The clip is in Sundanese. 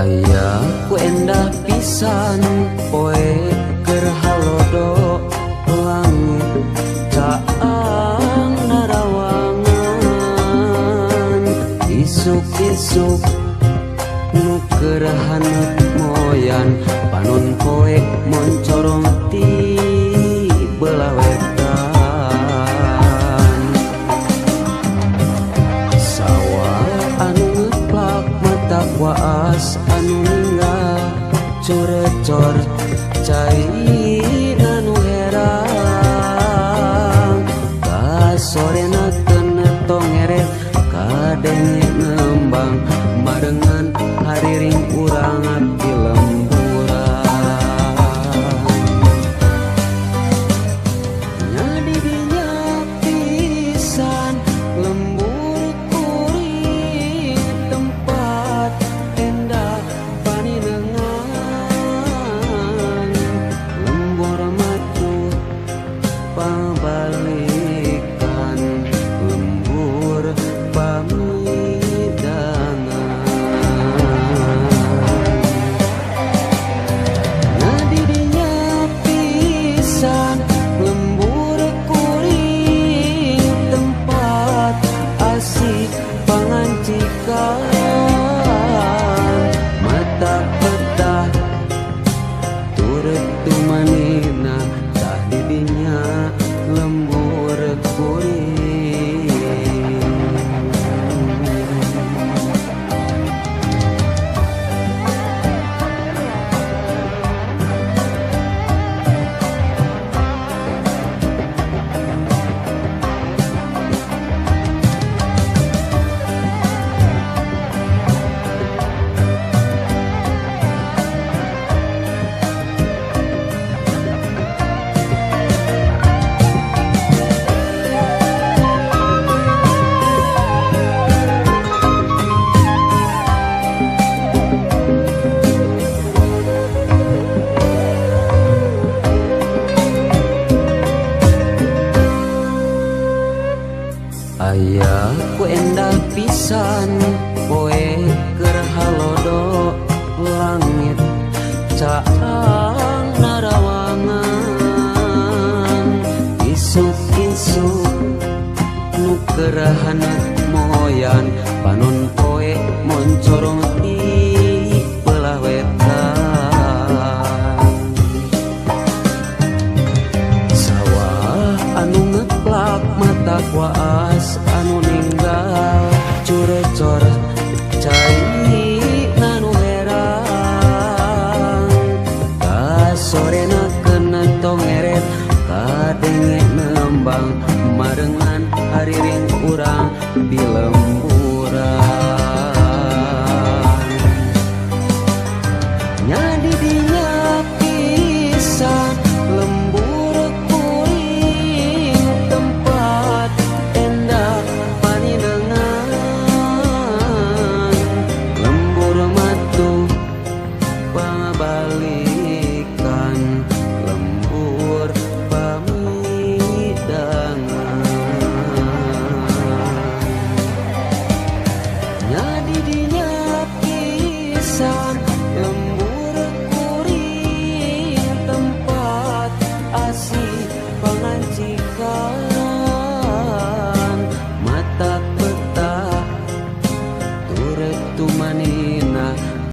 Aya ku endah pisan poe keur halodo langit caang narawangan isuk-isuk nu keur haneut moyan panon poe moncorong ti belah wetan sawah anu ngeplak mata waas anu ninggal curecor cai anu herang kasorena teu tongeret kadenge ngembang marengan hariring urang abdi lemburan nya di dinya pisan lembur kuring tempat endah paninengan lembur matuh pabalikan lembur pamidangan nya di dinya pisan lembur kuring tempat asik pangancikan mata petah turut tumanina tah di dinya lembur kuring. Aya ku endah pisan poe keur halodo langit caang narawangan isuk-isuk nu keur haneut moyan panon